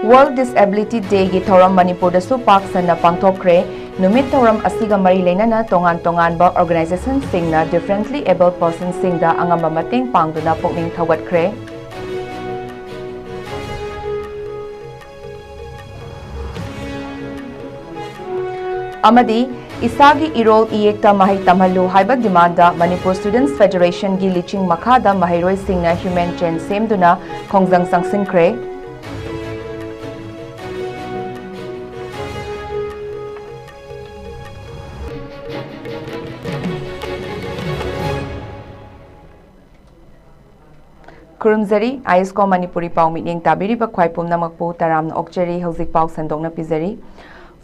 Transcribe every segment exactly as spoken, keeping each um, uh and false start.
World Disability Day ꯒꯤ ꯊꯧꯔꯝ ꯃꯅꯤꯄꯨꯔꯗꯁꯨ ꯄꯥꯛ ꯁꯟꯅ ꯄꯥꯡꯊꯣꯛꯈ꯭ꯔꯦ꯫ ꯅꯨꯃꯤꯠ ꯊꯧꯔꯝ ꯑꯁꯤꯒ ꯃꯔꯤ ꯂꯩꯅꯅ ꯇꯣꯉꯥꯟ ꯇꯣꯉꯥꯟꯕ organization ꯁꯤꯡꯅ differently abled person ꯁꯤꯡꯗ ꯑꯉꯝꯕ ꯃꯇꯦꯡ ꯄꯥꯡꯗꯨꯅ ꯄꯨꯛꯅꯤꯡ ꯊꯧꯒꯠꯈ꯭ꯔꯦ꯫ ꯑꯃꯗꯤ ꯏꯁꯥꯒꯤ ꯏꯔꯣꯜ ꯏꯌꯦꯛꯇ ꯃꯍꯩ ꯇꯝꯍꯜꯂꯨ ꯍꯥꯏꯕ demand ꯗ Manipur Students Federation ꯒꯤ ꯂꯤꯆꯤꯡ ꯃꯈꯥꯗ ꯃꯍꯩꯔꯣꯏꯁꯤꯡꯅ human chain ꯁꯦꯝꯗꯨꯅ ꯈꯣꯡꯖꯪ ꯆꯪꯁꯤꯟꯈ꯭ꯔꯦ꯫ ꯈꯨꯔꯨꯝꯖꯔꯤ꯫ ꯑꯥꯏ ꯑꯦꯁ ꯀꯣ ꯃꯅꯤꯄꯨꯔꯤ ꯄꯥꯎ ꯃꯤꯠꯌꯦꯡ ꯇꯥꯕꯤꯔꯤꯕ ꯈ꯭ꯋꯥꯏ ꯄꯨꯝꯅꯃꯛꯄꯨ ꯇꯔꯥꯝꯅ ꯑꯣꯛꯆꯔꯤ꯫ ꯍꯧꯖꯤꯛ ꯄꯥꯎ ꯁꯟꯗꯣꯛꯅ ꯄꯤꯖꯔꯤ꯫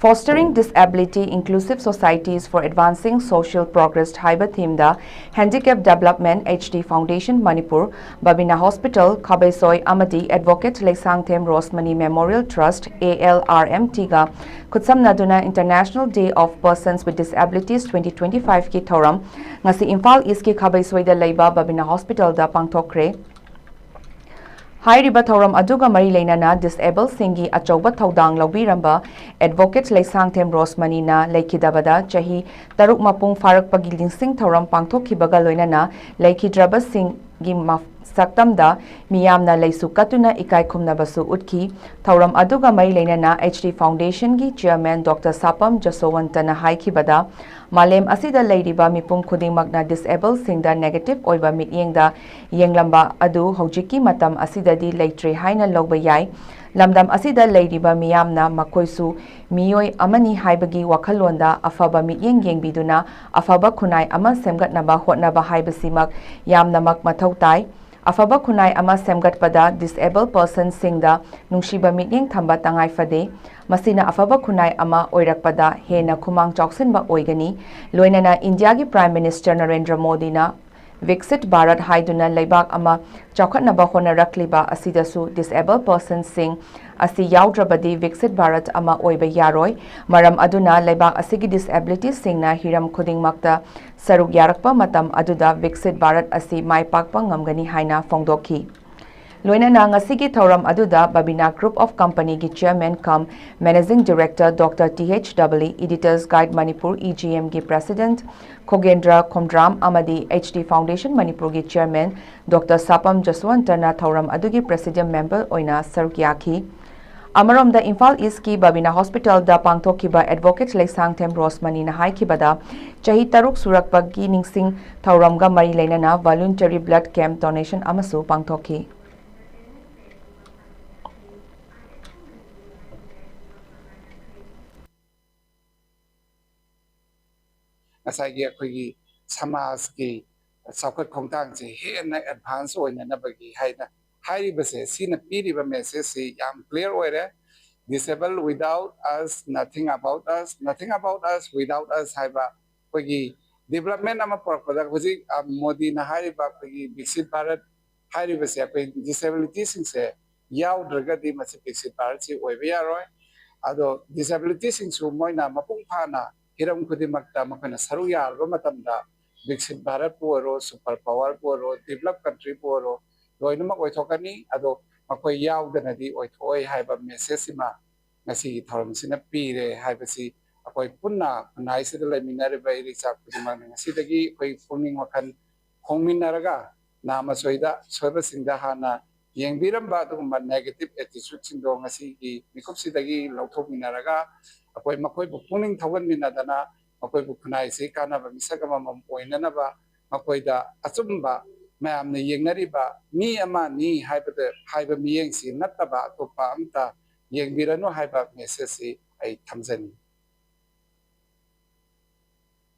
Fostering Disability Inclusive Societies for Advancing Social Progress ꯍꯥꯏꯕ theme ꯗ Handicap Development H D Foundation Manipur, Babina hospital, ꯈꯥꯕꯩꯁꯣꯏ ꯑꯃꯗꯤ Advocate Leishangthem ꯔꯣꯁꯃꯅꯤ Memorial Trust, A L R M T ꯒ ꯈꯨꯠꯁꯝꯅꯗꯨꯅ International Day of Persons with Disabilities twenty twenty-five ꯀꯤ ꯊꯧꯔꯝ ꯉꯁꯤ ꯏꯝꯐꯥꯜ ꯏꯁꯀꯤ ꯈꯥꯕꯩꯁꯣꯏꯗ ꯂꯩꯕ ꯕꯕꯤꯅꯥ ꯍꯣꯁꯄꯤꯇꯥꯜꯗ ꯄꯥꯡꯊꯣꯛꯈ꯭ꯔꯦ꯫ ꯍꯥꯏꯔꯤꯕ ꯊꯧꯔꯝ ꯑꯗꯨꯒ ꯃꯔꯤ ꯂꯩꯅꯅ disabled ꯁꯤꯡꯒꯤ ꯑꯆꯧꯕ ꯊꯧꯗꯥꯡ ꯂꯧꯕꯤꯔꯝꯕ Advocate ꯂꯩꯁꯥꯡꯊꯦꯝ ꯔꯣꯁꯃꯅꯤꯅ ꯂꯩꯈꯤꯗꯕꯗ ꯆꯍꯤ ꯇꯔꯨꯛ ꯃꯄꯨꯡ ꯐꯥꯔꯛꯄꯒꯤ ꯅꯤꯡꯁꯤꯡ ꯊꯧꯔꯝ ꯄꯥꯡꯊꯣꯛꯈꯤꯕꯒ ꯂꯣꯏꯅꯅ ꯂꯩꯈꯤꯗ꯭ꯔꯕꯁꯤꯡꯒꯤ ꯃ-, ꯁꯛꯇꯝꯗ ꯃꯤꯌꯥꯝꯅ ꯂꯩꯁꯨ ꯀꯠꯇꯨꯅ ꯏꯀꯥꯏ ꯈꯨꯝꯅꯕꯁꯨ ꯎꯠꯈꯤ꯫ ꯊꯧꯔꯝ ꯑꯗꯨꯒ ꯃꯔꯤ ꯂꯩꯅꯅ H D Foundation ꯒꯤ Chairman Doctor ꯁꯥꯄꯝ ꯖꯁꯣꯋꯟꯇꯅ ꯍꯥꯏꯈꯤꯕꯗ, ꯃꯥꯂꯦꯝ ꯑꯁꯤꯗ ꯂꯩꯔꯤꯕ ꯃꯤꯄꯨꯝ ꯈꯨꯗꯤꯡꯃꯛꯅ disabled ꯁꯤꯡꯗ negative ꯑꯣꯏꯕ ꯃꯤꯠꯌꯦꯡꯗ ꯌꯦꯡꯂꯝꯕ ꯑꯗꯨ ꯍꯧꯖꯤꯛꯀꯤ ꯃꯇꯝ ꯑꯁꯤꯗꯗꯤ ꯂꯩꯇ꯭ꯔꯦ ꯍꯥꯏꯅ ꯂꯧꯕ ꯌꯥꯏ꯫ ꯂꯝꯗꯝ ꯑꯁꯤꯗ ꯂꯩꯔꯤꯕ ꯃꯤꯌꯥꯝꯅ ꯃꯈꯣꯏꯁꯨ ꯃꯤꯑꯣꯏ ꯑꯃꯅꯤ ꯍꯥꯏꯕꯒꯤ ꯋꯥꯈꯜꯂꯣꯟꯗ ꯑꯐꯕ ꯃꯤꯠꯌꯦꯡ ꯌꯦꯡꯕꯤꯗꯨꯅ ꯑꯐꯕ ꯈꯨꯟꯅꯥꯏ ꯑꯃ ꯁꯦꯝꯒꯠꯅꯕ ꯍꯣꯠꯅꯕ ꯍꯥꯏꯕꯁꯤꯃꯛ ꯌꯥꯝꯅꯃꯛ ꯃꯊꯧ ꯇꯥꯏ꯫ ꯑꯐꯕ ꯈꯨꯟꯅꯥꯏ ꯑꯃ ꯁꯦꯝꯒꯠꯄꯗ disabled person ꯁꯤꯡꯗ ꯅꯨꯡꯁꯤꯕ ꯃꯤꯠꯌꯦꯡ ꯊꯝꯕ ꯇꯉꯥꯏ ꯐꯗꯦ꯫ ꯃꯁꯤꯅ ꯑꯐꯕ ꯈꯨꯟꯅꯥꯏ ꯑꯃ ꯑꯣꯏꯔꯛꯄꯗ ꯍꯦꯟꯅ ꯈꯨꯃꯥꯡ ꯆꯥꯎꯁꯤꯟꯕ ꯑꯣꯏꯒꯅꯤ꯫ ꯂꯣꯏꯅꯅ ꯏꯟꯗꯤꯌꯥꯒꯤ Prime Minister ꯅꯔꯦꯟꯗ꯭ꯔ ꯃꯣꯗꯤꯅ ꯚꯤꯛꯁꯤꯠ ꯚꯥꯔꯠ ꯍꯥꯏꯗꯨꯅ ꯂꯩꯕꯥꯛ ꯑꯃ ꯆꯥꯎꯈꯠꯅꯕ ꯍꯣꯠꯅꯔꯛꯂꯤꯕ ꯑꯁꯤꯗꯁꯨ disabled person ꯁꯤꯡ ꯑꯁꯤ ꯌꯥꯎꯗ꯭ꯔꯕꯗꯤ ꯚꯤꯛꯁꯤꯠ ꯚꯥꯔꯠ ꯑꯃ ꯑꯣꯏꯕ ꯌꯥꯔꯣꯏ꯫ ꯃꯔꯝ ꯑꯗꯨꯅ ꯂꯩꯕꯥꯛ ꯑꯁꯤꯒꯤ disability ꯁꯤꯡꯅ ꯍꯤꯔꯝ ꯈꯨꯗꯤꯡꯃꯛꯇ ꯁꯔꯨꯛ ꯌꯥꯔꯛꯄ ꯃꯇꯝ ꯑꯗꯨꯗ ꯚꯤꯛꯁꯤꯠ ꯚꯥꯔꯠ ꯑꯁꯤ ꯃꯥꯏ ꯄꯥꯛꯄ ꯉꯝꯒꯅꯤ ꯍꯥꯏꯅ ꯐꯣꯡꯗꯣꯛꯈꯤ꯫ ꯂꯣꯏꯅꯅ ꯉꯁꯤꯒꯤ ꯊꯧꯔꯝ ꯑꯗꯨꯗ Babina Group of Company ꯒꯤ Chairman cum Managing Director Doctor T H Double E, Editors Guild Manipur E G M ꯒꯤ President ꯈꯣꯒꯦꯟꯗ꯭ꯔ ꯈꯣꯝꯗ꯭ꯔꯥꯝ ꯑꯃꯗꯤ H D Foundation ꯃꯅꯤꯄꯨꯔꯒꯤ Chairman Doctor ꯁꯥꯄꯝ ꯖꯁꯋꯟꯇꯅ ꯊꯧꯔꯝ ꯑꯗꯨꯒꯤ President Member ꯑꯣꯏꯅ ꯁꯔꯨꯛ ꯌꯥꯈꯤ꯫ ꯑꯃꯔꯣꯝꯗ ꯏꯝꯐꯥꯜ ꯏꯁꯀꯤ ꯕꯕꯤꯅꯥ ꯍꯣꯁꯄꯤꯇꯥꯜꯗ ꯄꯥꯡꯊꯣꯛꯈꯤꯕ Advocate ꯂꯩꯁꯥꯡꯊꯦꯝ ꯔꯣꯁꯃꯅꯤꯅ ꯍꯥꯏꯈꯤꯕꯗ, ꯆꯍꯤ ꯇꯔꯨꯛ ꯁꯨꯔꯛꯄꯒꯤ ꯅꯤꯡꯁꯤꯡ ꯊꯧꯔꯝꯒ ꯃꯔꯤ ꯂꯩꯅꯅ Voluntary Blood Camp Donation ꯑꯃꯁꯨ ꯄꯥꯡꯊꯣꯛꯈꯤ꯫ ꯉꯁꯥꯏꯒꯤ ꯑꯩꯈꯣꯏꯒꯤ ꯁꯃꯥꯖꯀꯤ ꯆꯥꯎꯈꯠ ꯈꯣꯡꯊꯥꯡꯁꯦ ꯍꯦꯟꯅ advance ꯑꯣꯏꯅꯅꯕꯒꯤ ꯍꯥꯏꯅ ꯍꯥꯏꯔꯤꯕꯁꯦ, ꯁꯤꯅ ꯄꯤꯔꯤꯕ message ꯁꯤ ꯌꯥꯝ clear ꯑꯣꯏꯔꯦ꯫ Disable without us, nothing about us, nothing about us without us ꯍꯥꯏꯕ ꯑꯩꯈꯣꯏꯒꯤ development ꯑꯃ ꯄꯨꯔꯛꯄꯗ ꯍꯧꯖꯤꯛ, ꯑ, ꯃꯣꯗꯤꯅ ꯍꯥꯏꯔꯤꯕ ꯑꯩꯈꯣꯏꯒꯤ ꯕꯤꯛꯁꯤꯠ ꯚꯥꯔꯠ ꯍꯥꯏꯔꯤꯕꯁꯦ ꯑꯩꯈꯣꯏ disability ꯁꯤꯡꯁꯦ ꯌꯥꯎꯗ꯭ꯔꯒꯗꯤ ꯃꯁꯤ ꯕꯤꯛꯁꯤꯠ ꯚꯥꯔꯠꯁꯤ ꯑꯣꯏꯕ ꯌꯥꯔꯣꯏ꯫ ꯑꯗꯣ disability ꯁꯤꯡꯁꯨ ꯃꯣꯏꯅ ꯃꯄꯨꯡ ꯐꯥꯅ ꯍꯤꯔꯝ ꯈꯨꯗꯤꯡꯃꯛꯇ ꯃꯈꯣꯏꯅ ꯁꯔꯨꯛ ꯌꯥꯔꯕ ꯃꯇꯝꯗ ꯕꯤꯛꯁꯤꯠ ꯚꯥꯔꯠꯄꯨ ꯑꯣꯏꯔꯣ, super power ꯄꯨ ꯑꯣꯏꯔꯣ, develop country ꯄꯨ ꯑꯣꯏꯔꯣ, ꯂꯣꯏꯅꯃꯛ ꯑꯣꯏꯊꯣꯛꯀꯅꯤ꯫ ꯑꯗꯣ ꯃꯈꯣꯏ ꯌꯥꯎꯗꯅꯗꯤ ꯑꯣꯏꯊꯣꯛꯑꯣꯏ ꯍꯥꯏꯕ message ꯁꯤꯃ ꯉꯁꯤꯒꯤ ꯊꯧꯔꯝꯁꯤꯅ ꯄꯤꯔꯦ ꯍꯥꯏꯕꯁꯤ ꯑꯩꯈꯣꯏ ꯄꯨꯟꯅ ꯈꯨꯟꯅꯥꯏꯁꯤꯗ ꯂꯩꯃꯤꯟꯅꯔꯤꯕ ꯏꯔꯩꯆꯥ ꯈꯨꯗꯤꯡꯃꯛꯅ ꯉꯁꯤꯗꯒꯤ ꯑꯩꯈꯣꯏ ꯄꯨꯛꯅꯤꯡ ꯋꯥꯈꯜ ꯍꯣꯡꯃꯤꯟꯅꯔꯒ ꯅꯥꯃ ꯁꯣꯏꯗ ꯁꯣꯏꯕꯁꯤꯡꯗ ꯍꯥꯟꯅ ꯌꯦꯡꯕꯤꯔꯝꯕ ꯑꯗꯨꯒꯨꯝꯕ negative attitude ꯁꯤꯡꯗꯣ ꯉꯁꯤꯒꯤ ꯃꯤꯀꯨꯞꯁꯤꯗꯒꯤ ꯂꯧꯊꯣꯛꯃꯤꯟꯅꯔꯒ ꯑꯩꯈꯣꯏ ꯃꯈꯣꯏꯕꯨ ꯄꯨꯛꯅꯤꯡ ꯊꯧꯒꯠꯃꯤꯟꯅꯗꯅ ꯃꯈꯣꯏꯕꯨ ꯈꯨꯟꯅꯥꯏꯁꯤ ꯀꯥꯟꯅꯕ ꯃꯤꯁꯛ ꯑꯃꯃꯝ ꯑꯣꯏꯅꯅꯕ ꯃꯈꯣꯏꯗ ꯑꯆꯨꯝꯕ ꯃꯌꯥꯝꯅ ꯌꯦꯡꯅꯔꯤꯕ ꯃꯤ ꯑꯃꯅꯤ ꯍꯥꯏꯕꯗ ꯍꯥꯏꯕ ꯃꯤꯠꯌꯦꯡꯁꯤ ꯅꯠꯇꯕ ꯑꯇꯣꯞꯄ ꯑꯝꯇ ꯌꯦꯡꯕꯤꯔꯅꯨ ꯍꯥꯏꯕ message ꯁꯤ ꯑꯩ ꯊꯝꯖꯅꯤꯡꯏ꯫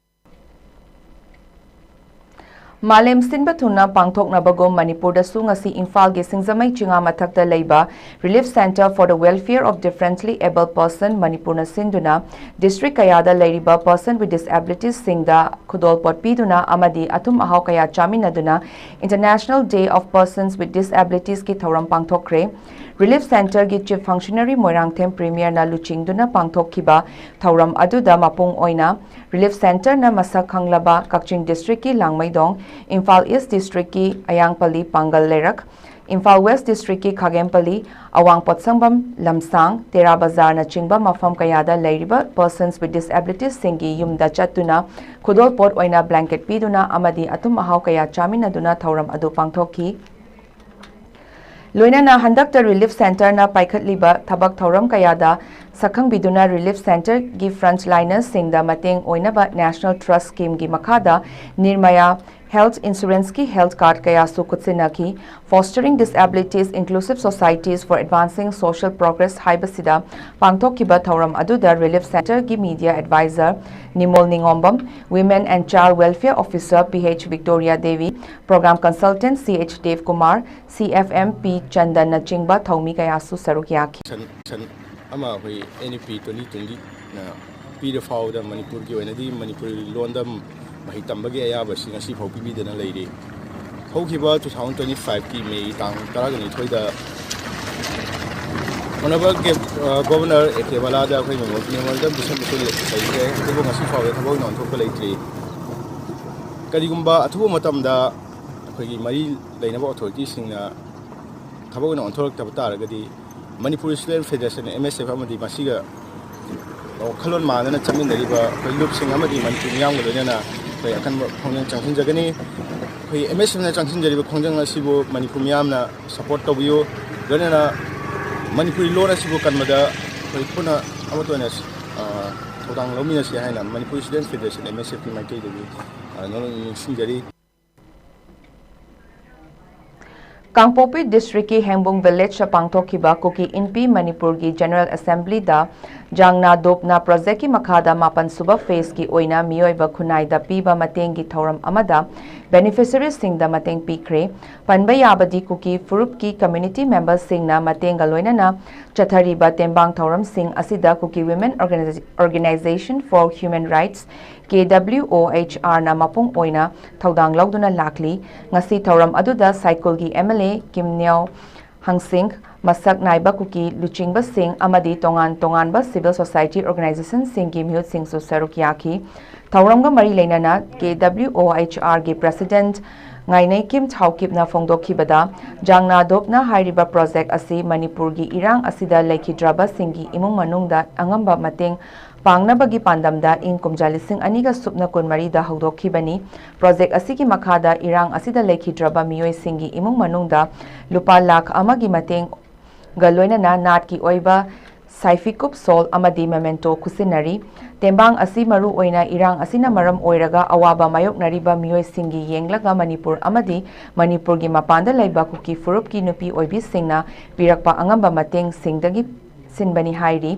ꯃꯥꯂꯦꯝ ꯁꯤꯟꯕ ꯊꯨꯡꯅ ꯄꯥꯡꯊꯣꯛꯅꯕꯒꯨꯝ ꯃꯅꯤꯄꯨꯔꯗꯁꯨ ꯉꯁꯤ ꯏꯝꯐꯥꯜꯒꯤ ꯁꯤꯡꯖꯃꯩ ꯆꯤꯉꯥ ꯃꯊꯛꯇ ꯂꯩꯕ Relief Centre for the Welfare of Differently Abled Person ꯃꯅꯤꯄꯨꯔꯅ ꯁꯤꯟꯗꯨꯅ district ꯀꯌꯥꯗ ꯂꯩꯔꯤꯕ person with disabilities ꯁꯤꯡꯗ ꯈꯨꯗꯣꯜꯄꯣꯠ ꯄꯤꯗꯨꯅ ꯑꯃꯗꯤ ꯑꯊꯨꯝ ꯑꯍꯥꯎ ꯀꯌꯥ ꯆꯥꯃꯤꯟꯅꯗꯨꯅ International Day of Persons with Disabilities ꯀꯤ ꯊꯧꯔꯝ ꯄꯥꯡꯊꯣꯛꯈ꯭ꯔꯦ꯫ Relief Centre ꯒꯤ Chief Functionary ꯃꯣꯏꯔꯥꯡꯊꯦꯝ Premier ꯅ ꯂꯨꯆꯤꯡꯗꯨꯅ ꯄꯥꯡꯊꯣꯛꯈꯤꯕ ꯊꯧꯔꯝ ꯑꯗꯨꯗ ꯃꯄꯨꯡ ꯑꯣꯏꯅ Relief Centre ꯅ ꯃꯁꯛ ꯈꯪꯂꯕ ꯀꯛꯆꯤꯡ district ꯀꯤ ꯂꯥꯡꯃꯩꯗꯣꯡ, ꯏꯝꯐꯥꯜ East district ꯀꯤ ꯑꯌꯥꯡꯄꯜꯂꯤ ꯄꯥꯡꯒꯜ ꯂꯩꯔꯛ, ꯏꯝꯐꯥꯜ ꯋꯦꯁ ꯗꯤꯁꯇ꯭ꯔꯤꯛꯀꯤ ꯈꯥꯒꯦꯝꯄꯜꯂꯤ, ꯑꯋꯥꯡ ꯄꯣꯠꯁꯪꯕꯝ, ꯂꯝꯁꯥꯡ, ꯇꯦꯔꯥ ꯕꯖꯥꯔꯅꯆꯤꯡꯕ ꯃꯐꯝ ꯀꯌꯥꯗ ꯂꯩꯔꯤꯕ persons with disabilitiesꯁꯤꯡꯒꯤ ꯌꯨꯝꯗ ꯆꯠꯇꯨꯅ ꯈꯨꯗꯣꯜ ꯄꯣꯠ ꯑꯣꯏꯅ blanket ꯄꯤꯗꯨꯅ ꯑꯃꯗꯤ ꯑꯊꯨꯝ ꯑꯍꯥꯎ ꯀꯌꯥ ꯆꯥꯃꯤꯟꯅꯗꯨꯅ ꯊꯧꯔꯝ ꯑꯗꯨ ꯄꯥꯡꯊꯣꯛꯈꯤ꯫ ꯂꯣꯏꯅꯅ ꯍꯟꯗꯛꯇ Relief Centreꯅ ꯄꯥꯏꯈꯠꯂꯤꯕ ꯊꯕꯛ ꯊꯧꯔꯝ ꯀꯌꯥꯗ ꯁꯛꯈꯪꯕꯤꯗꯨꯅ Relief Centreꯒꯤ frontlinersꯁꯤꯡꯗ ꯃꯇꯦꯡ ꯑꯣꯏꯅꯕ National Trust Schemeꯒꯤ ꯃꯈꯥꯗ ꯅꯤꯔꯃꯌꯥ Health Insuranceꯀꯤ health card ꯀꯌꯥꯁꯨ ꯈꯨꯠꯁꯤꯟꯅꯈꯤ꯫ Fostering Disabilities, Inclusive Societies for Advancing Social Progress ꯍꯥꯏꯕꯁꯤꯗ ꯄꯥꯡꯊꯣꯛꯈꯤꯕ ꯊꯧꯔꯝ ꯑꯗꯨꯗ Relief Centreꯒꯤ media advisor ꯅꯤꯃꯣꯜ ꯅꯤꯉꯣꯝꯕꯝ, Women and Child Welfare Officer P H Victoria Devi, Program Consultant C H Dev Kumar, C F M P ꯆꯟꯗꯟꯅꯆꯤꯡꯕ ꯊꯧꯃꯤ ꯀꯌꯥꯁꯨ ꯁꯔꯨꯛ ꯌꯥꯈꯤ꯫ ꯁꯟ ꯁꯟ ꯑꯃ ꯑꯩꯈꯣꯏ N E P twenty twentyꯅ ꯄꯤꯔ ꯐꯥꯎꯕꯗ ꯃꯅꯤꯄꯨꯔꯒꯤ ꯑꯣꯏꯅꯗꯤ ꯃꯅꯤꯄꯨꯔꯤ ꯂꯣꯟꯗ ꯃꯍꯩ ꯇꯝꯕꯒꯤ ꯑꯌꯥꯕꯁꯤ ꯉꯁꯤ ꯐꯥꯎ ꯄꯤꯕꯤꯗꯅ ꯂꯩꯔꯤ꯫ ꯍꯧꯈꯤꯕ two thousand twenty fiveꯀꯤ May ꯇꯥꯡ ꯇꯔꯥꯅꯤꯊꯣꯏꯗ Honourable Governor A K ꯕꯂꯥꯗ ꯑꯩꯈꯣꯏ memorandum ꯄꯤꯁꯟꯕꯁꯨ ꯂꯩꯈ꯭ꯔꯦ, ꯑꯗꯨꯕꯨ ꯉꯁꯤ ꯐꯥꯎꯕꯗ ꯊꯕꯛ ꯑꯣꯏꯅ ꯑꯣꯟꯊꯣꯛꯄ ꯂꯩꯇ꯭ꯔꯤ꯫ ꯀꯔꯤꯒꯨꯝꯕ ꯑꯊꯨꯕ ꯃꯇꯝꯗ ꯑꯩꯈꯣꯏꯒꯤ ꯃꯔꯤ ꯂꯩꯅꯕ authorityꯁꯤꯡꯅ ꯊꯕꯛ ꯑꯣꯏꯅ ꯑꯣꯟꯊꯣꯔꯛꯇꯕ ꯇꯥꯔꯒꯗꯤ Manipur Student Federation, M S F ꯑꯃꯗꯤ ꯃꯁꯤꯒ ꯋꯥꯈꯜꯂꯣꯟ ꯃꯥꯟꯅꯅ ꯆꯠꯃꯤꯟꯅꯔꯤꯕ ꯑꯩꯈꯣꯏ ꯂꯨꯞꯁꯤꯡ ꯑꯃꯗꯤ ꯃꯅꯤꯄꯨꯔ ꯃꯤꯌꯥꯝꯒ ꯂꯣꯏꯅꯅ ꯑꯩꯈꯣꯏ ꯑꯀꯟꯕ ꯈꯣꯡꯖꯪ ꯆꯪꯁꯤꯟꯖꯒꯅꯤ꯫ ꯑꯩꯈꯣꯏ M S Fꯅ ꯆꯪꯁꯤꯟꯖꯔꯤꯕ ꯈꯣꯡꯖꯪ ꯑꯁꯤꯕꯨ ꯃꯅꯤꯄꯨꯔ ꯃꯤꯌꯥꯝꯅ support ꯇꯧꯕꯤꯌꯨ, ꯂꯣꯏꯅꯅ ꯃꯅꯤꯄꯨꯔꯤ ꯂꯣꯟ ꯑꯁꯤꯕꯨ ꯀꯟꯕꯗ ꯑꯩꯈꯣꯏ ꯄꯨꯟꯅ ꯑꯃꯠꯇ ꯑꯣꯏꯅ ꯊꯧꯗꯥꯡ ꯂꯧꯃꯤꯟꯅꯁꯤ ꯍꯥꯏꯅ Manipur Student Federation, M S F ꯀꯤ ꯃꯥꯏꯀꯩꯗꯒꯤ ꯅꯤꯡꯁꯤꯡꯖꯔꯤ꯫ ꯀꯥꯡꯄꯣꯛꯄꯤ ꯗꯤꯁꯇ꯭ꯔꯤꯛꯀꯤ ꯍꯦꯡꯕꯨꯡ ꯚꯤꯂꯦꯖꯇ ꯄꯥꯡꯊꯣꯛꯈꯤꯕ ꯀꯨꯀꯤ ꯏꯟꯄꯤ ꯃꯅꯤꯄꯨꯔꯒꯤ General Assemblyꯗ ꯖꯥꯡꯅꯥ ꯗꯣꯞꯅꯥ ꯄ꯭ꯔꯣꯖꯦꯛꯀꯤ ꯃꯈꯥꯗ ꯃꯥꯄꯟ ꯁꯨꯕ phaseꯀꯤ ꯑꯣꯏꯅ ꯃꯤꯑꯣꯏꯕ ꯈꯨꯟꯅꯥꯏꯗ ꯄꯤꯕ ꯃꯇꯦꯡꯒꯤ ꯊꯧꯔꯝ ꯑꯃꯗ beneficiariesꯁꯤꯡꯗ ꯃꯇꯦꯡ ꯄꯤꯈ꯭ꯔꯦ꯫ ꯄꯟꯕ ꯌꯥꯕꯗꯤ ꯀꯨꯀꯤ ꯐꯨꯔꯨꯞꯀꯤ community memberꯁꯤꯡꯅ ꯃꯇꯦꯡꯒ ꯂꯣꯏꯅꯅ ꯆꯠꯊꯔꯤꯕ ꯇꯦꯡꯕꯥꯡ ꯊꯧꯔꯝꯁꯤꯡ ꯑꯁꯤꯗ Kuki Women Organization for Human Rights, K W O H Rꯅ ꯃꯄꯨꯡ ꯑꯣꯏꯅ ꯊꯧꯗꯥꯡ ꯂꯧꯗꯨꯅ ꯂꯥꯛꯂꯤ꯫ ꯉꯁꯤ ꯊꯧꯔꯝ ꯑꯗꯨꯗ ꯁꯥꯏꯀꯨꯜꯒꯤ M L A ꯀꯤꯝꯅ꯭ꯌꯥꯎ ꯍꯪꯁꯤꯡ, ꯃꯁꯛ ꯅꯥꯏꯕ ꯀꯨꯀꯤ ꯂꯨꯆꯤꯡꯕꯁꯤꯡ ꯑꯃꯗꯤ ꯇꯣꯉꯥꯟ ꯇꯣꯉꯥꯟꯕ civil society organizationꯁꯤꯡꯒꯤ ꯃꯤꯍꯨꯠꯁꯤꯡꯁꯨ ꯁꯔꯨꯛ ꯌꯥꯈꯤ꯫ ꯊꯧꯔꯝꯒ ꯃꯔꯤ ꯂꯩꯅꯅ K W O H Rꯒꯤ President ꯉꯥꯏꯅꯩ ꯀꯤꯝ ꯊꯥꯎꯀꯤꯞꯅ ꯐꯣꯡꯗꯣꯛꯈꯤꯕꯗ, ꯖꯥꯡꯅꯥꯗꯣꯞꯅ ꯍꯥꯏꯔꯤꯕ ꯄ꯭ꯔꯣꯖꯦꯛ ꯑꯁꯤ ꯃꯅꯤꯄꯨꯔꯒꯤ ꯏꯔꯥꯡ ꯑꯁꯤꯗ ꯂꯩꯈꯤꯗ꯭ꯔꯕꯁꯤꯡꯒꯤ ꯏꯃꯨꯡ ꯃꯅꯨꯡꯗ ꯑꯉꯝꯕ ꯃꯇꯦꯡ ꯄꯥꯡꯅꯕꯒꯤ ꯄꯥꯟꯗꯝꯗ ꯏꯪ ꯀꯨꯝꯖꯥ ꯂꯤꯁꯤꯡ ꯑꯅꯤꯒ ꯁꯨꯞꯅ ꯀꯨꯟꯃꯔꯤꯗ ꯍꯧꯗꯣꯛꯈꯤꯕꯅꯤ꯫ ꯄ꯭ꯔꯣꯖꯦꯛ ꯑꯁꯤꯒꯤ ꯃꯈꯥꯗ ꯏꯔꯥꯡ ꯑꯁꯤꯗ ꯂꯩꯈꯤꯗ꯭ꯔꯕ ꯃꯤꯑꯣꯏꯁꯤꯡꯒꯤ ꯏꯃꯨꯡ ꯃꯅꯨꯡꯗ ꯂꯨꯄꯥ ꯂꯥꯈ ꯑꯃꯒꯤ ꯃꯇꯦꯡ ꯒ ꯂꯣꯏꯅꯅ ꯅꯥꯠꯀꯤ ꯑꯣꯏꯕ ꯁꯥꯏꯐꯤꯀꯨꯞ ꯁꯣꯜ ꯑꯃꯗꯤ ꯃꯦꯃꯦꯟꯇꯣ ꯈꯨꯠꯁꯤꯟꯅꯔꯤ꯫ ꯇꯦꯡꯕꯥꯡ ꯑꯁꯤ ꯃꯔꯨ ꯑꯣꯏꯅ ꯏꯔꯥꯡ ꯑꯁꯤꯅ ꯃꯔꯝ ꯑꯣꯏꯔꯒ ꯑꯋꯥꯕ ꯃꯥꯌꯣꯛꯅꯔꯤꯕ ꯃꯤꯑꯣꯏꯁꯤꯡꯒꯤ ꯌꯦꯡꯂꯒ ꯃꯅꯤꯄꯨꯔ ꯑꯃꯗꯤ ꯃꯅꯤꯄꯨꯔꯒꯤ ꯃꯄꯥꯟꯗ ꯂꯩꯕ ꯀꯨꯀꯤ ꯐꯨꯔꯨꯞꯀꯤ ꯅꯨꯄꯤ ꯑꯣꯏꯕꯤꯁꯤꯡꯅ ꯄꯤꯔꯛꯄ ꯑꯉꯝꯕ ꯃꯇꯦꯡꯁꯤꯡꯗꯒꯤ ꯁꯤꯟꯕꯅꯤ ꯍꯥꯏꯔꯤ꯫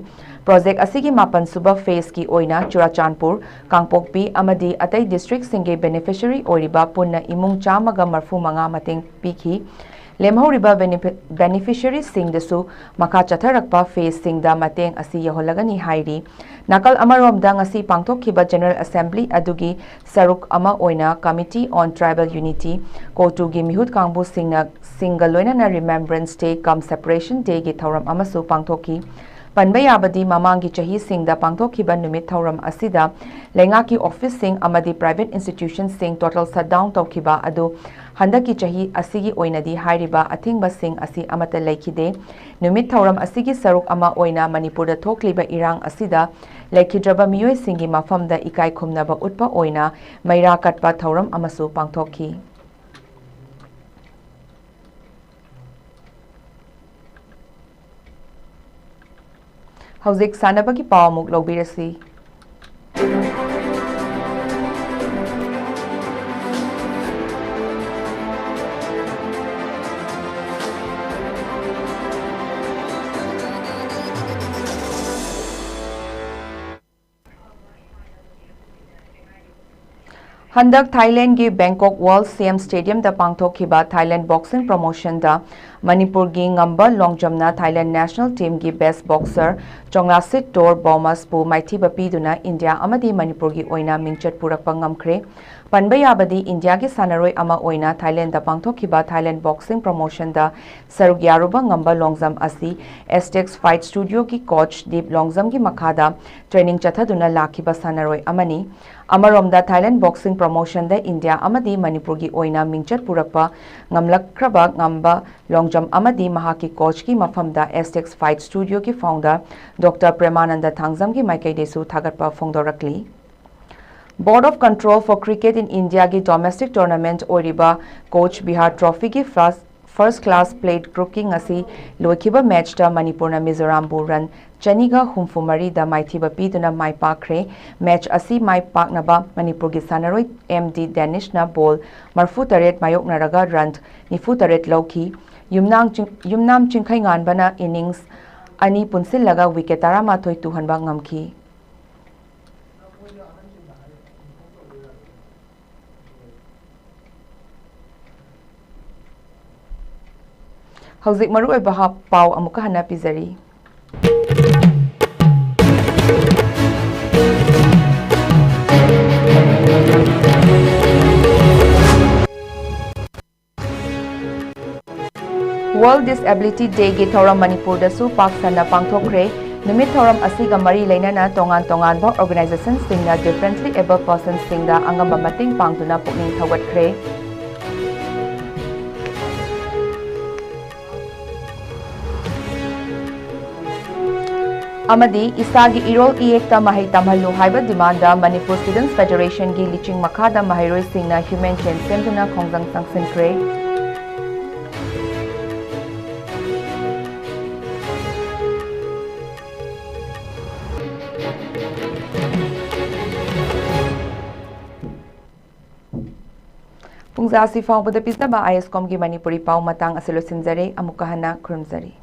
ꯄ꯭ꯔꯣꯖꯦꯛ ꯑꯁꯤꯒꯤ ꯃꯥꯄꯟ ꯁꯨꯕ ꯐꯦꯖꯀꯤ ꯑꯣꯏꯅ ꯆꯨꯔꯥꯆꯥꯟꯄꯨꯔ, ꯀꯥꯡꯄꯣꯛꯄꯤ ꯑꯃꯗꯤ ꯑꯇꯩ ꯗꯤꯁꯇ꯭ꯔꯤꯛꯁꯤꯡꯒꯤ ꯕꯦꯅꯤꯐꯤꯁꯔꯤ ꯑꯣꯏꯔꯤꯕ ꯄꯨꯟꯅ ꯏꯃꯨꯡ ꯆꯥꯝꯃꯒ ꯃꯔꯐꯨ ꯃꯉꯥ ꯃꯇꯦꯡ ꯄꯤꯈꯤ꯫ ꯂꯦꯝꯍꯧꯔꯤꯕ ꯕꯦꯅꯤꯐꯤ-, ꯕꯦꯅꯤꯐꯤꯁꯔꯤꯁꯤꯡꯗꯁꯨ ꯃꯈꯥ ꯆꯠꯊꯔꯛꯄ ꯐꯦꯖꯁꯤꯡꯗ ꯃꯇꯦꯡ ꯑꯁꯤ ꯌꯧꯍꯜꯂꯒꯅꯤ ꯍꯥꯏꯔꯤ꯫ ꯅꯥꯀꯜ ꯑꯃꯔꯣꯝꯗ, ꯉꯁꯤ ꯄꯥꯡꯊꯣꯛꯈꯤꯕ ꯖꯦꯅꯔꯦꯜ ꯑꯦꯁꯦꯝꯕ꯭ꯂꯤ ꯑꯗꯨꯒꯤ ꯁꯔꯨꯛ ꯑꯃ ꯑꯣꯏꯅ Committee on Tribal Unity, ꯀꯣꯇꯨꯒꯤ ꯃꯤꯍꯨꯠ ꯀꯥꯡꯕꯨꯁꯤꯡꯅ, ꯁꯤꯡꯒ ꯂꯣꯏꯅꯅ Remembrance Day cum Separation Day ꯒꯤ ꯊꯧꯔꯝ ꯑꯃꯁꯨ ꯄꯥꯡꯊꯣꯛꯈꯤ꯫ ꯄꯟꯕ ꯌꯥꯕꯗꯤ, ꯃꯃꯥꯡꯒꯤ ꯆꯍꯤꯁꯤꯡꯗ ꯄꯥꯡꯊꯣꯛꯈꯤꯕ ꯅꯨꯃꯤꯠ ꯊꯧꯔꯝ ꯑꯁꯤꯗ ꯂꯩꯉꯥꯛꯀꯤ ꯑꯣꯐꯤꯁꯁꯤꯡ ꯑꯃꯗꯤ private institution ꯁꯤꯡ total shutdown ꯇꯧꯈꯤꯕ ꯑꯗꯨ ꯍꯟꯗꯛꯀꯤ ꯆꯍꯤ ꯑꯁꯤꯒꯤ ꯑꯣꯏꯅꯗꯤ ꯍꯥꯏꯔꯤꯕ ꯑꯊꯤꯡꯕꯁꯤꯡ ꯑꯁꯤ ꯑꯃꯠꯇ ꯂꯩꯈꯤꯗꯦ꯫ ꯅꯨꯃꯤꯠ ꯊꯧꯔꯝ ꯑꯁꯤꯒꯤ ꯁꯔꯨꯛ ꯑꯃ ꯑꯣꯏꯅ ꯃꯅꯤꯄꯨꯔꯗ ꯊꯣꯛꯂꯤꯕ ꯏꯔꯥꯡ ꯑꯁꯤꯗ ꯂꯩꯈꯤꯗ꯭ꯔꯕ ꯃꯤꯑꯣꯏꯁꯤꯡꯒꯤ ꯃꯐꯝꯗ ꯏꯀꯥꯏ ꯈꯨꯝꯅꯕ ꯎꯠꯄ ꯑꯣꯏꯅ ꯃꯩꯔꯥ ꯀꯠꯄ ꯊꯧꯔꯝ ꯑꯃꯁꯨ ꯄꯥꯡꯊꯣꯛꯈꯤ꯫ ꯍꯧꯖꯤꯛ ꯁꯥꯟꯅꯕꯒꯤ ꯄꯥꯎ ꯑꯃꯨꯛ ꯂꯧꯕꯤꯔꯁꯤ꯫ ꯍꯟꯗꯛ ꯊꯥꯏꯂꯦꯟꯒꯤ ꯕꯦꯡꯀꯣꯛ ꯋꯥꯔꯜ ꯁꯤꯑꯦꯝ ꯁ꯭ꯇꯦꯗꯤꯌꯝꯗ ꯄꯥꯡꯊꯣꯛꯈꯤꯕ ꯊꯥꯏꯂꯦꯟ ꯕꯣꯛꯁꯤꯡ ꯄ꯭ꯔꯣꯃꯣꯁꯟꯗ ꯃꯅꯤꯄꯨꯔꯒꯤ ꯉꯝꯕ ꯂꯣꯡꯖꯝꯅ ꯊꯥꯏꯂꯦꯟ ꯅꯦꯁꯅꯦꯜ ꯇꯤꯝꯒꯤ ꯕꯦꯁ ꯕꯣꯛꯁꯔ ꯆꯣꯡꯂꯥꯁꯤꯠ ꯇꯣꯔ ꯕꯣꯃꯁꯄꯨ ꯃꯥꯏꯊꯤꯕ ꯄꯤꯗꯨꯅ ꯏꯟꯗꯤꯌꯥ ꯑꯃꯗꯤ ꯃꯅꯤꯄꯨꯔꯒꯤ ꯑꯣꯏꯅ ꯃꯤꯡꯆꯠ ꯄꯨꯔꯛꯄ ꯉꯝꯈ꯭ꯔꯦ꯫ ꯄꯟꯕ ꯌꯥꯕꯗꯤ, ꯏꯟꯗꯤꯌꯥꯒꯤ ꯁꯥꯟꯅꯔꯣꯏ ꯑꯃ ꯑꯣꯏꯅ ꯊꯥꯏꯂꯦꯟꯗ ꯄꯥꯡꯊꯣꯛꯈꯤꯕ ꯊꯥꯏꯂꯦꯟ ꯕꯣꯛꯁꯤꯡ ꯄ꯭ꯔꯣꯃꯣꯁꯟꯗ ꯁꯔꯨꯛ ꯌꯥꯔꯨꯕ ꯉꯝꯕ ꯂꯣꯡꯖꯝ ꯑꯁꯤ ꯑꯦꯁꯇꯦꯛꯁ ꯐꯥꯏꯠ ꯁ꯭ꯇꯨꯗꯤꯑꯣꯒꯤ ꯀꯣꯆ ꯗꯤꯞ ꯂꯣꯡꯖꯝꯒꯤ ꯃꯈꯥꯗ ꯇ꯭ꯔꯦꯅꯤꯡ ꯆꯠꯊꯗꯨꯅ ꯂꯥꯛꯈꯤꯕ ꯁꯥꯟꯅꯔꯣꯏ ꯑꯃꯅꯤ꯫ ꯑꯃꯔꯣꯝꯗ, ꯊꯥꯏꯂꯦꯟ ꯕꯣꯛꯁꯤꯡ ꯄ꯭ꯔꯣꯃꯣꯁꯟꯗ ꯏꯟꯗꯤꯌꯥ ꯑꯃꯗꯤ ꯃꯅꯤꯄꯨꯔꯒꯤ ꯑꯣꯏꯅ ꯃꯤꯡꯆꯠ ꯄꯨꯔꯛꯄ ꯉꯝꯂꯛꯈ꯭ꯔꯕ ꯉꯝꯕ ꯂꯣꯡꯖꯝ ꯑꯃꯗꯤ ꯃꯍꯥꯛꯀꯤ ꯀꯣꯆꯀꯤ ꯃꯐꯝꯗ ꯑꯦꯁꯇꯦꯛꯁ ꯐꯥꯏꯠ ꯁ꯭ꯇꯨꯗꯤꯑꯣꯒꯤ ꯐꯥꯎꯟꯗꯔ ꯗꯣꯛꯇꯔ ꯄ꯭ꯔꯦꯃꯥꯅꯟꯗ ꯊꯥꯡꯖꯝꯒꯤ ꯃꯥꯏꯀꯩꯗꯒꯤꯁꯨ ꯊꯥꯒꯠꯄ ꯐꯣꯡꯗꯣꯔꯛꯂꯤ꯫ Board of Control for Cricket in Indiaꯒꯤ ꯗꯣꯃꯦꯁꯇꯤꯛ ꯇꯣꯔꯅꯥꯃꯦꯟꯠ ꯑꯣꯏꯔꯤꯕ ꯀꯣꯆ ꯕꯤꯍꯥꯔ ꯇ꯭ꯔꯣꯐꯤꯒꯤ ꯐꯥꯔꯁ, ꯐꯥꯔꯁ ꯀ꯭ꯂꯥꯁ ꯄ꯭ꯂꯦꯠ ꯒ꯭ꯔꯨꯞꯀꯤ ꯉꯁꯤ ꯂꯣꯏꯈꯤꯕ ꯃꯦꯠꯆꯇ ꯃꯅꯤꯄꯨꯔꯅ ꯃꯤꯖꯣꯔꯥꯝꯕꯨ ꯔꯟ ꯆꯅꯤꯒ ꯍꯨꯝꯐꯨ ꯃꯔꯤꯗ ꯃꯥꯏꯊꯤꯕ ꯄꯤꯗꯨꯅ ꯃꯥꯏ ꯄꯥꯛꯈ꯭ꯔꯦ꯫ ꯃꯦꯠꯆ ꯑꯁꯤ ꯃꯥꯏ ꯄꯥꯛꯅꯕ ꯃꯅꯤꯄꯨꯔꯒꯤ ꯁꯥꯟꯅꯔꯣꯏ ꯑꯦꯝ ꯗꯤ ꯗꯦꯅꯤꯁꯅ ꯕꯣꯜ ꯃꯔꯤꯐꯨ ꯇꯔꯦꯠ ꯃꯥꯌꯣꯛꯅꯔꯒ ꯔꯟ ꯅꯤꯐꯨ ꯇꯔꯦꯠ ꯂꯧꯈꯤ꯫ ꯌꯨꯝꯅꯥꯝ ꯆꯤꯡ-, ꯌꯨꯝꯅꯥꯝ ꯆꯤꯡꯈꯩꯉꯥꯟꯕꯅ ꯏꯅꯤꯡꯁ ꯑꯅꯤ ꯄꯨꯟꯁꯤꯜꯂꯒ ꯋꯤꯀꯦꯠ ꯇꯔꯥꯃꯥꯊꯣꯏ ꯇꯨꯍꯟꯕ ꯉꯝꯈꯤ꯫ ꯍꯧꯖꯤꯛ ꯃꯔꯨꯑꯣꯏꯕ ꯍꯥ-, ꯄꯥꯎ ꯑꯃꯨꯛꯀ ꯍꯟꯅ ꯄꯤꯖꯔꯤ꯫ World Disability Dayꯒꯤ ꯊꯧꯔꯝ ꯃꯅꯤꯄꯨꯔꯗꯁꯨ ꯄꯥꯛ ꯁꯟꯅ ꯄꯥꯡꯊꯣꯛꯈ꯭ꯔꯦ꯫ ꯅꯨꯃꯤꯠ ꯊꯧꯔꯝ ꯑꯁꯤꯒ ꯃꯔꯤ ꯂꯩꯅꯅ ꯇꯣꯉꯥꯟ ꯇꯣꯉꯥꯟꯕ organizationꯁꯤꯡꯅ differently abled personꯁꯤꯡꯗ ꯑꯉꯝꯕ ꯃꯇꯦꯡ ꯄꯥꯡꯗꯨꯅ ꯄꯨꯛꯅꯤꯡ ꯊꯧꯒꯠꯈ꯭ꯔꯦ꯫ ꯑꯃꯗꯤ ꯏꯁꯥꯒꯤ ꯏꯔꯣꯜ ꯏꯌꯦꯛꯇ ꯃꯍꯩ ꯇꯝꯍꯜꯂꯨ ꯍꯥꯏꯕ demandꯗ Manipur Students Federationꯒꯤ ꯂꯤꯆꯤꯡ ꯃꯈꯥꯗ ꯃꯍꯩꯔꯣꯏꯁꯤꯡꯅ human chain ꯁꯦꯝꯗꯨꯅ ꯈꯣꯡꯖꯪ ꯆꯪꯁꯤꯟꯈ꯭ꯔꯦ꯫ ꯄꯨꯡꯖꯥ ꯑꯁꯤ ꯐꯥꯎꯕꯗ ꯄꯤꯖꯕ ꯑꯥꯏ ꯑꯦꯁ ꯀꯣꯝꯒꯤ ꯃꯅꯤꯄꯨꯔꯤ ꯄꯥꯎ ꯃꯇꯥꯡ ꯑꯁꯤ ꯂꯣꯏꯁꯤꯟꯖꯔꯦ꯫ ꯑꯃꯨꯛꯀ ꯍꯟꯅ ꯈꯨꯔꯨꯝꯖꯔꯤ꯫